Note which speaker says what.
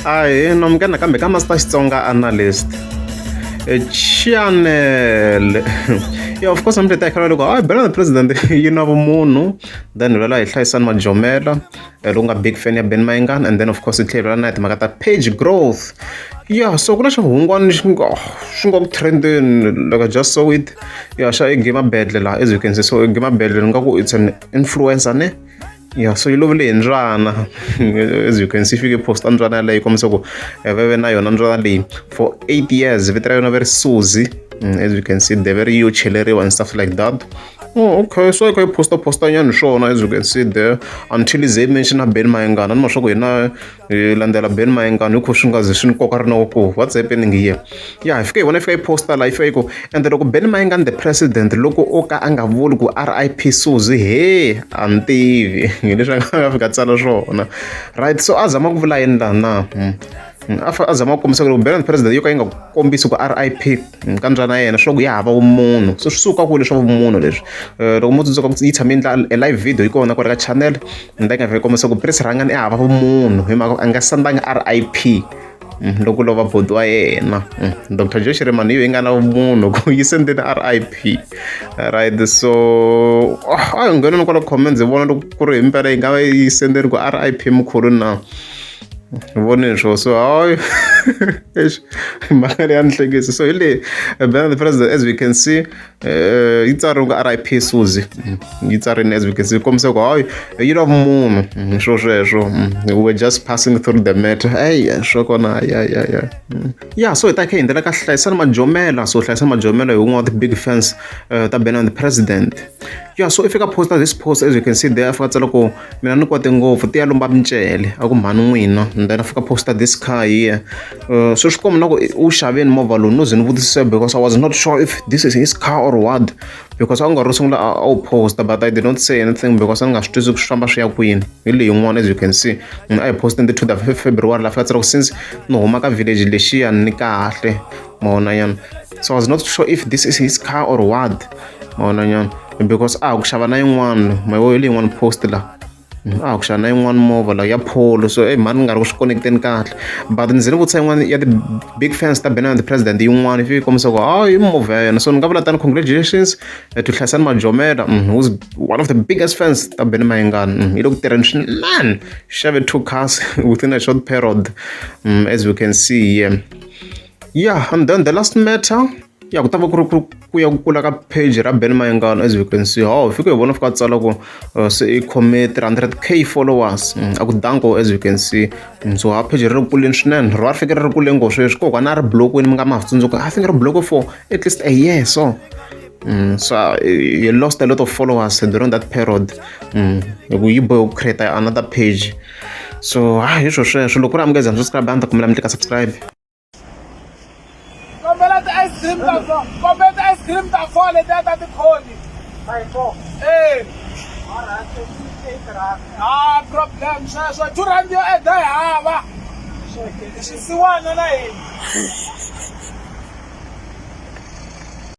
Speaker 1: Ahee namukela nakambe ka Master Xitsonga Analyst channel. Yeah, of course namuntlha hi ta hi khala loko hayi Bela the President yi na vumunhu, then hi lwela hi Hlayisani Majomela lowu nga big fan ya Benny Mayengani, and then of course hi tlhela hi lwela na hi timhaka ta page growth. Yeah, so ku na xihungwani xi nga xi nga ku trendeni, like I just saw it. Yeah, xa Iggy Mabedle laha, as you can see. So Iggy Mabedle ni nga ku it's an influencer ne. Yeah, so yi lovile hi mbyana, as you can see, fike posta mbyana yaleyo yi kombisa ku va ve na yona mbyana leyi for 8 years. Vito ra yona va ri Suzy. As you can see, deve ri yo cheleriwa and stuff like that. Oh, okay, so yi kha yi posta posta nyana hi swona, as you can see there, until ze yi mention Benny Mayengani. A ni ma swa ku hina hi landzela Benny Mayengani hi kho swi nga ze swi ni koka rinoko ku what's happening here. Yeah, hi fike hi vona yi fika yi posta la, yi fika yi ku ende loko Benny Mayengani the President loko o ka a nga vuli ku RIP Suzy, he a ni tivi hi leswi a nga fika tsala swona, right? So a zama ku vula yini laha na? A a zama ku kombisa ku loko Benny the President yo ka yi nga kombisi ku RIP ka mbyana ya yena, swa ku ya hava vumunhu. So swi suka kule swa vumunhu leswi. Loko mo tsundzuka, yi tshame endla a live video yi kona kwala ka channel ni ta yi kombisa ku Prince Rhangani i hava vumunhu hi mhaka a nga sendanga RIP loko lova boti wa yena. Dr Joe Shirimani hi yo yi nga na vumunhu ku yi sendeni RIP, right? So a hi ngheneni kwala comments hi vona loko ku ri himpela yi nga va yi sendeni ku RIP mkhulu na. Hi vonile swo, so hayi, eish, mhaka leyi ya ni hlekisa. So hi leyi Benny the President, as we can see, yi tsariwe ku RIP Suzy, yi tsarini, as we can see, kombisa ku hayi yi lava munhu swo sweswo. We were just passing through the matter. Ey, swo kona ya ya ya ya. So hi ta kha hi hundzela ka Hlayisani Majomela. So Hlayisani Majomela hi wun'we wa ti-big fans ta Benny the President. Yeah, so i fika posta this post, as you can see there, a fika tsala ku mina ni kwate ngopfu ti ya lomba micele a ku mhani n'wina, and then a fika posta this car here. So swi komba na ku u xaveni movha lowu. No ze ni vutisisa because I was not sure if this is his car or what, because a ku nga ro sungula a wu posta, but I did not say anything because a ni nga swi twisi ku swi famba swi ya kwini. Hi leyi yin'wana, as you can see, a hi postini ti 2 ta February laha fika tsala ku since ni huma ka village lexiya ni kahle, mavona nyana. So I was not sure if this is his car or what, mavona nyana, because a ha ku xava na yin'wana mayivo hi leyin'wana post la a ha ku xava na yin'wana movha la ya Polo. So ey mhani ni nga ri ku swi connect-eni kahle, but ndzi ni vutisa yin'wana ya ti-big fans ta Benny the President yin'wana, yi fike yi kombisa ku hayi i movha ya yena. So ni nga vula tani, congratulations to Hlayisani Majomela, who's one of the biggest fans ta Benny Mayengani. Yi le ku tirheni swinene, xave two cars within a short period, as we can see here. Yeah, and then the last matter ya ku ta va ku ri ku ya ku kula ka page ra Benny Mayengani, as we can see. Ho fike hi vona fika tsala ku se i khome 300K followers, a ku danko, as you can see. So ha page ri ri kuleni swinene, ro ri fike ri ri kule ngopfu sweswi. Kokwana a ri block-wini, mi nga ma ha tsundzuka, I think ri block for at least a year. So so he lost a lot of followers during that period, hi ku yi bohe ku create another page. So ha hi swo sweswo. Loko ku ri amukeza subscribe, a ni ta kombela mi tlika subscribe.
Speaker 2: Kombela ti-ice cream ta four, kombela ti-ice cream ta four letiya ta tikhoni.
Speaker 3: By four.
Speaker 2: E.
Speaker 3: Alright, R8.
Speaker 2: Ha problem sweswo, R2 yo eda hi hava.
Speaker 3: Sweke.
Speaker 2: Xisiwana na hina.